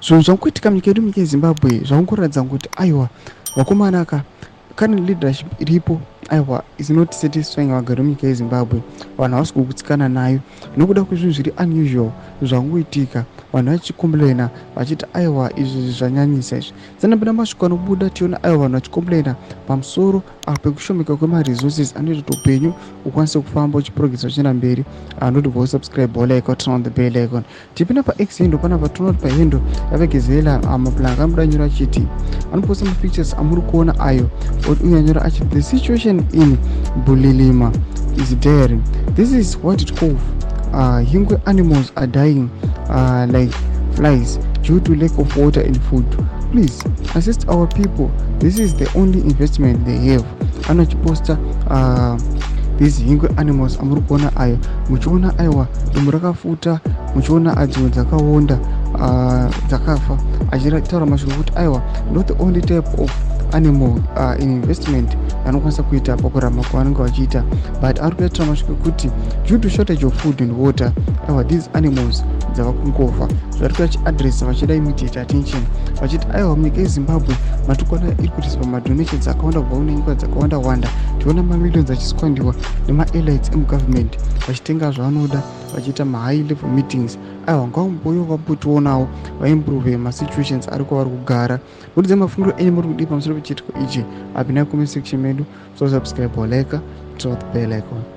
Zvinhu zvakuitika munyika yedu, munyika yeZimbabwe, zvakungoratidza kuti aiwa vakomana ka, current leadership iripo aiwa is not satisfying vagari vemunyika yeZimbabwe. Vanhu havasi kugutsikana nayo nokuda kwezvinhu zviri unusual zvangoitika, vanhu vachicomplaina vachiti aiwa izvi zvanyanyisa izvi. Sanapinda masviko anobuda tiona aiwa vanhu vachicomplaina pamusoro pekushomeka kwemaresources anoita kuti upenyu ukwanise kufamba uchiprogressa uchienda mberi. Anoti vo subscribe, like, turn on the bell icon. Tipinda paX handle panapa, toona kuti pahandle yaVegezela Maplanka anobuda nyora achiti, anoposta mapictures amuri kuona ayo, uye anyora achiti, "The situation in Bulilima is daring. This is what it called Hingwe animals are dying like flies due to lack of water and food. Please assist our people. This is the only investment they have." Anochiposta these Hingwe animals amuri kuona ayo, muchiona aiwa dumbu rakafuta, muchiona dzimwe dzakaonda, dzakafa, achitaura mashoko ekuti aiwa not the only type of animal in investment anokwanisa kuita pakurarama kwavanenge vachiita, but ari kutaura mashoko ekuti due to shortage of food and water, aiwa these animals dzava kungofa. Zvari kuita achiadressa vachida immediate attention, vachiti aiwa munyika yeZimbabwe matukwana iri kuriswa madonations akawanda kubva kune nyika dzakawanda wanda. Tiona mamillions achisquanderwa nemaelites emugovernment vachitenga zvavanoda, vachiita mahigh level meetings. Aiwa ngavamboyo vambotionawo vaimprove masituations ari kwavari kugara. Mutidze mafungiro enyu, muri kudii pamusoro pechiitiko ichi? Apinai comment section medu, so subscribe, like, turn the bell icon.